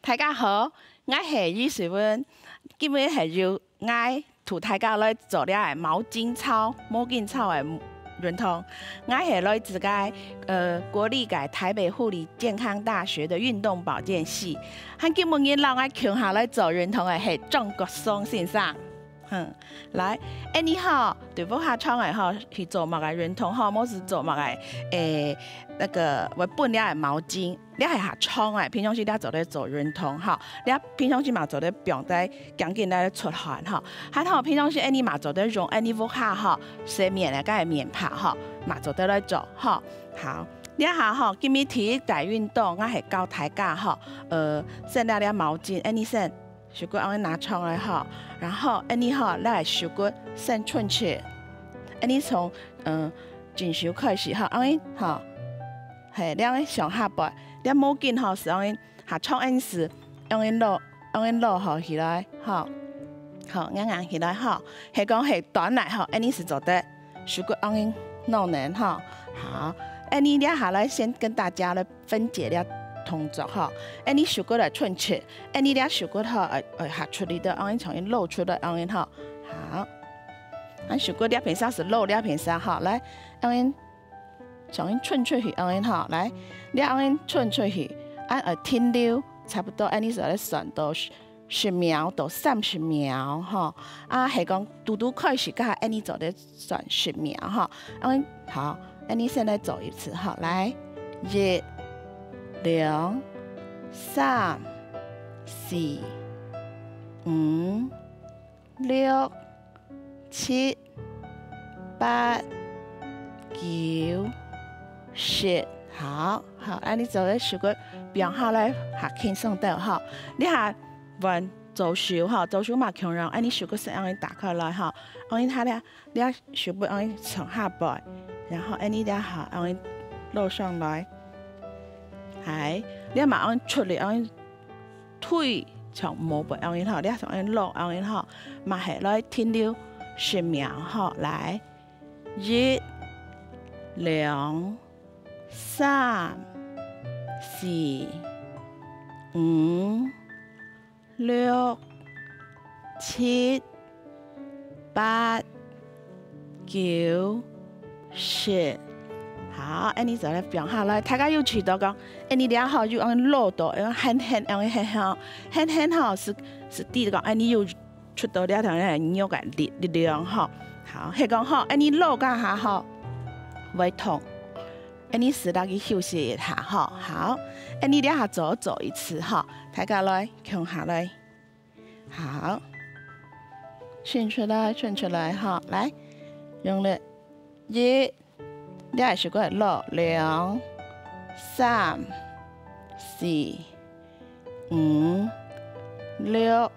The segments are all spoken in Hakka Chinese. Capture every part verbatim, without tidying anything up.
大家好，𠊎係余水文，今日係由𠊎同大家來做這个毛巾操、毛巾操个運動。𠊎係來自該，呃，國立个台北護理健康大學个運動保健系。還今晡日摎𠊎共下來做運動个係張國松先生。 哼，來，恁呢吼，對屋下創个吼，去做麼个運動吼，無係做麼个，誒，該个會分這个毛巾，這係較長个，平常時這做得做運動吼，這平常時嘛做得放在頸根來出汗吼，還好平常時恁呢嘛做得用恁呢屋下吼，洗面个該个面帕吼，嘛做得來做吼。好，這下吼，今日第一个運動，𠊎係教大家吼，呃，先拿這毛巾，恁呢先 手骨恁呢拿長來吼，然後恁呢吼，來手骨伸伸直，恁呢從，嗯，正手開始吼，恁呢吼，係，恁呢上下背，這毛巾吼係恁呢，較長恁呢係，恁呢摎，恁呢摎吼起來吼，好，硬硬起來吼，係講係短來吼，恁呢係做得。 手骨恁呢摎等吼。好，恁呢這下來先跟大家來分解這動作吼。恁呢手骨來伸直，恁呢這手骨吼，愛，愛下出力个，恁呢重新摎出來，恁呢吼。好，恁手骨這片上係摎這片上吼，來，恁呢重新伸出去，恁呢吼，來，這恁呢伸出去，恁愛停留差不多，恁呢就來算到 十秒到三十秒吼。啊，係講拄拄開始，該下恁呢做得算十秒吼。嗯，好，恁呢先來做一次吼，來，一、兩、三、四、五、六、 七、八、九、十。好，好，恁呢做个手骨放下來，較輕鬆兜吼。這下換左手吼，左手嘛共樣，恁呢手骨先恁呢打開來吼，恁呢佢這，這手骨恁呢從下背，然後恁呢這下恁呢摎上來，係，這嘛恁呢出力，恁呢 推像無背恁呢吼，這像恁呢摎恁呢吼，嘛係來停留十秒吼，來，一、兩、三、四、五、六、七、 八、九、十。好，恁呢就來放下來，大家有試著講，恁呢這吼有恁呢摎著，恁呢輕輕恁呢吼，輕輕吼係，係知講恁呢有出著這條个肉个力，力量吼。好，係講吼，恁呢摎該下吼，會痛，恁呢適當去休息一下吼。好，恁呢這下做做一次吼，大家來共下來。 好，伸出來，伸出來，吼，來，用力，一，這下手骨摎，兩、三、四、五、六、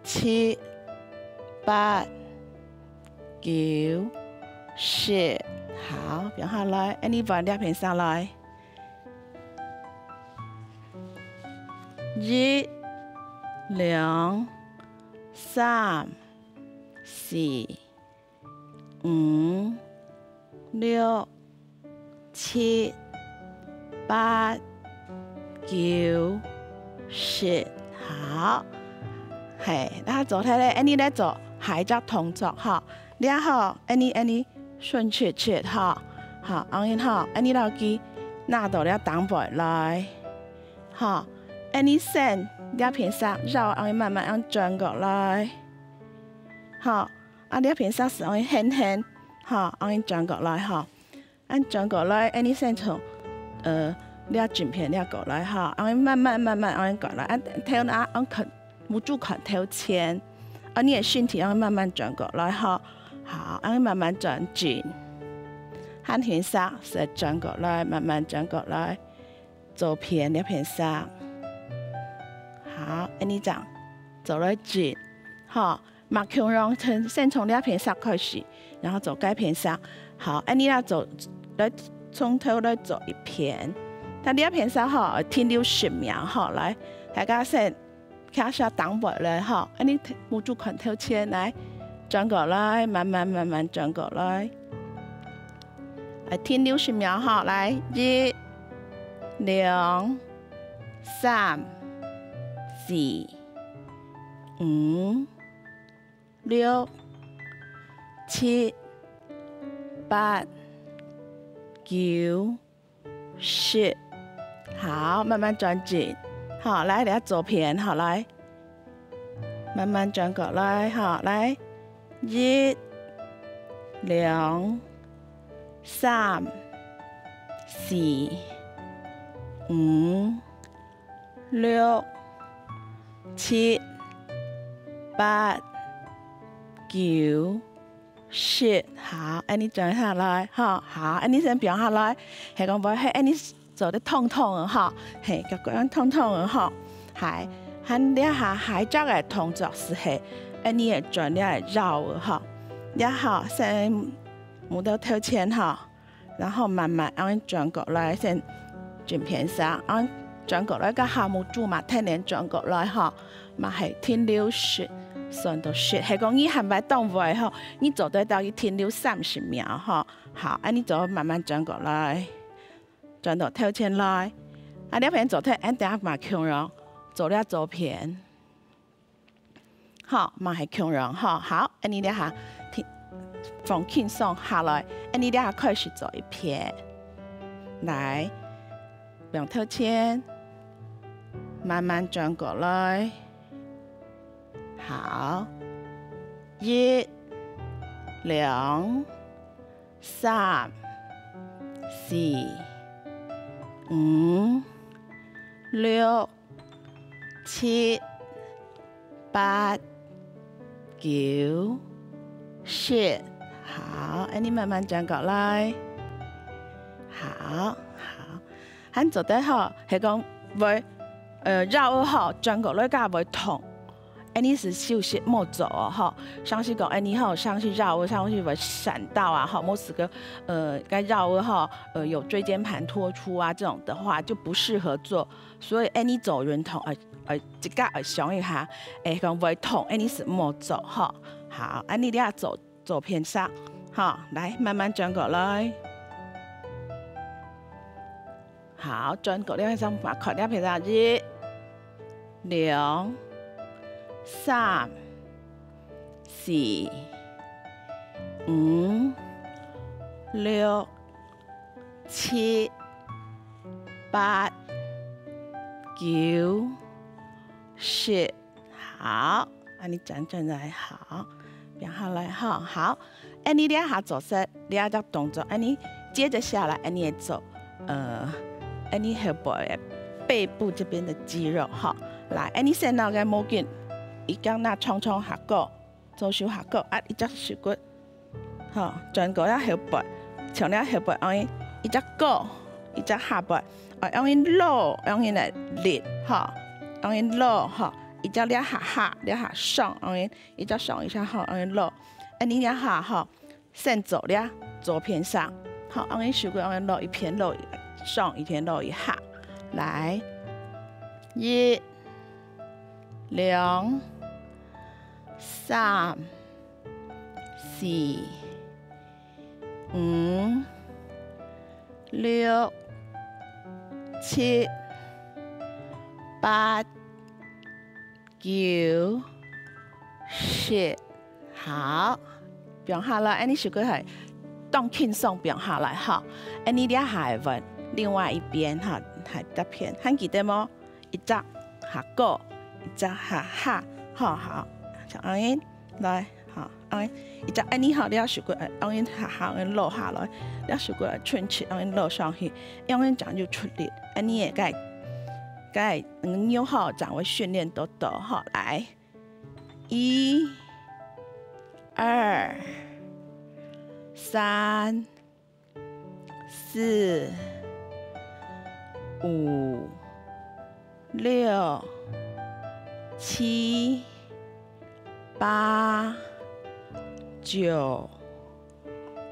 七、八、九、十。好，放下來，恁呢換這片上來。 一、兩、三、四、五、六、七、八、九、十。好，係，該做忒咧，恁呢來做下一隻動作吼。這吼，恁呢，恁呢，伸直直吼，好，恁呢吼，恁呢摎佢拿到這頂背來。 吼，恁呢先這片析，然後恁呢慢慢恁呢轉過來。吼，啊這片析係恁呢輕輕，吼，恁呢轉過來吼。恁呢轉過來，恁呢先從，呃，這正片這過來吼，恁呢慢慢慢慢恁呢過來，恁頭那恁呢看，目珠看頭前，恁呢个身體恁呢慢慢轉過來吼。好，恁呢慢慢轉正。下片析係轉過來，慢慢轉過來。 左片這片析。好，恁呢正做來正，吼，嘛共樣先，先從這片析開始，然後做該片析。好，恁呢啊做，來從頭來做一片。但這片析吼，停留十秒吼，來，大家先徛下頂背來吼，恁呢目珠看頭前來，轉過來，慢慢慢慢轉過來。來停留十秒吼，來，一、兩、三、四、五、六、七、八、九、十。好，慢慢轉正。好，來，這左片，好，來。慢慢轉過來，好，來。一、兩、三、四、五、六、七、八、九、十。好，恁呢轉下來，吼，好，恁呢先放下來，係講會係恁呢做得痛痛个吼，係，腳骨恁痛痛个吼，係，還這下下一隻个動作係係，恁呢會轉這个繞个吼，這下先舞到頭前吼。 然後慢慢恁樣轉過來，先正片上，恁樣轉過來，該下目珠嘛，天然轉過來吼，嘛係停留十，算到十，係講你還會當會吼，你做得到佢停留三十秒吼。好，恁呢就慢慢轉過來，轉到頭前來。啊，這片做得，恁等下嘛共樣，做這左片。 好，嘛係共樣吼。好，恁呢這下，放輕鬆下來，恁呢這下開始做一遍。來，放頭前，慢慢轉過來。好，一、兩、三、四、五、六、 七、八、九、十。好，恁呢慢慢轉過來。好，好，還做得吼，係講會，呃，繞好，轉過來該會痛。恁呢係休息無做哦，吼。像係講恁呢吼，像係繞，像係會閃到啊，吼，無係个，呃，該繞吼，呃，有椎間盤突出啊，這種的話就不適合做。 所以恁呢做運動，愛，愛自家愛想一下，會講會痛，恁呢係莫做吼。好，恁呢這做，做片上，吼，來，慢慢轉過來。好，轉過來，上嘛，看這片上，一、兩、三、四、五、六、 七、八、九、十。好，恁呢轉轉來，好，放下來，好，好。恁呢這下做煞這隻動作，恁呢接著下來，恁呢做，呃，恁呢後背个背部這邊的肌肉，吼。來，恁呢先拿个毛巾，一腳拿長長下高， 左手下角，啊，一隻手骨，吼，轉過這後背，像這後背，恁呢一隻高，一隻下背，愛恁呢摎，恁呢來力，吼，恁呢摎，吼，一隻這下下，這下上，恁呢一隻上一隻下，恁呢摎，恁呢這下，吼，先做這左片上，吼，恁呢手骨恁呢摎一片摎一上，一片摎一下，來，一、兩、 三、四、五、六、七、八、九、十。好，放下來，恁呢手骨係當輕鬆放下來，吼。恁呢這下換另外一邊，吼，還這片，還記得無？ 一隻下高，一隻下下，吼，好，像恁呢，來，吼，恁呢，一隻恁呢，吼，這手骨，呃，恁呢下下，恁呢落下來，這手骨，呃，伸直，恁呢落上去，恁呢正有出力，恁呢个，个，嗯，有吼，正會訓練到到，吼，來，一、二、三、 四、五、六、七、八、九、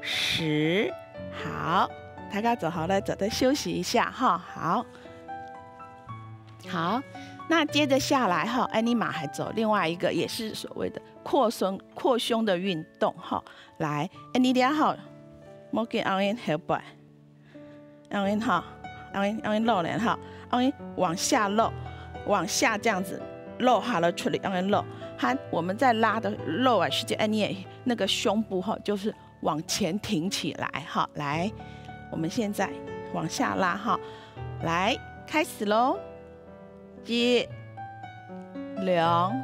十。好，大家做好了，做得休息一下哈。好，好，那接著下來哈，恁呢嘛還做另外一個，也是所謂的擴胸，擴胸的運動哈。來，恁呢這吼，無緊恁呢後背。恁樣哈，恁樣，恁樣落來哈，恁樣往下落，往下這樣子落下來出來，恁樣落。和我們在拉的落的時間，哎，你也那個胸部哈，就是往前挺起來哈。來，我們現在往下拉哈。來，開始囉。一、兩、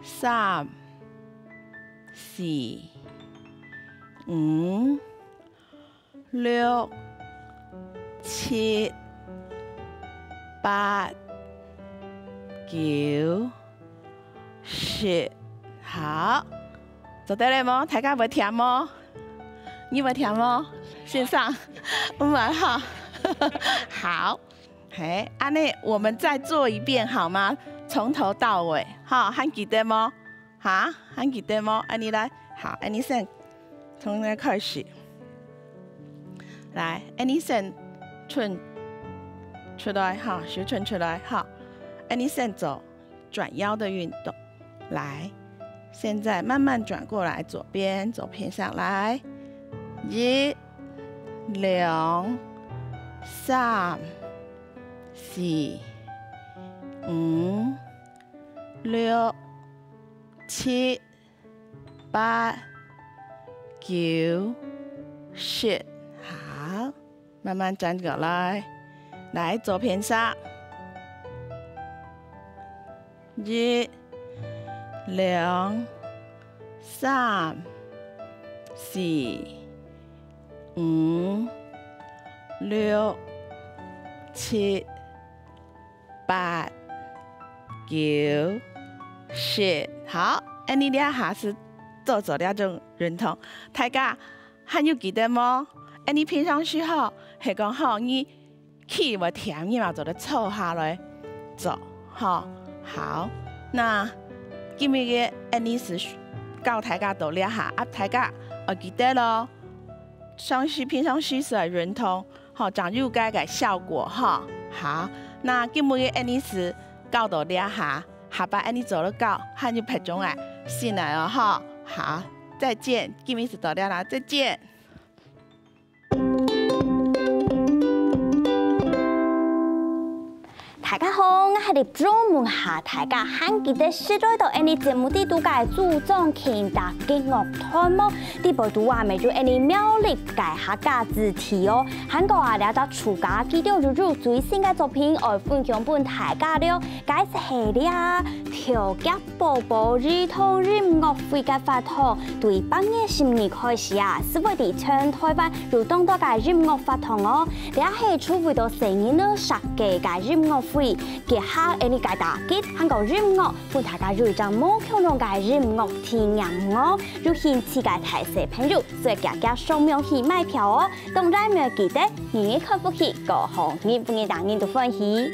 三、四、五、六、七、八、九、十。好，做得了無？大家會悿無？你會悿無？先生，毋會哈。好，嘿，恁樣我們再做一遍好嗎？從頭到尾，哈，還記得無？ 哈，還記得無？恁樣來，好，恁樣先，從這開始。來，恁樣先伸出來哈，手伸出來哈。恁樣先做轉腰的運動。來，現在慢慢轉過來，左邊，左片上來。一、兩、三、四、五、六、 七、八、九、十。好，慢慢轉過來。來，左片上。一、兩、三、四、五、六、七、 八、九、十。好，恁樣這下係做做這種運動。大家還有記得無？恁樣平常時吼，係講吼，你企會悿，你嘛做得坐下來做，吼。好，那今日个恁樣係教大家到這下，啊，大家愛記得囉。常時，平常時係愛運動， 吼，正有該个效果吼。好，那今日个恁樣係教到這下，下擺恁樣做得教，還有別種个新个哦吼。好，再見，今日係到這啦，再見。大家好，𠊎係立中。問下大家還記得十月到恁樣節目裡肚个組長同大家樂團無？ 裡背肚啊，乜有恁樣苗栗个客家主題哦。還過啊，這隻暑假佢兜又有最新个作品愛分享分大家了。該就係這條腳寶寶兒童音樂會个活動，對八月十二開始啊，就會在全臺灣有當多个音樂活動哦。這係專為到細人仔設計个音樂會，結合恁樣个打擊還過音樂，分大家有一隻無共樣个音樂體驗哦。 有興趣个大細朋友，就遽遽上網去買票哦！當然毋愛記得，日日看福氣，過好日，分人大人都歡喜。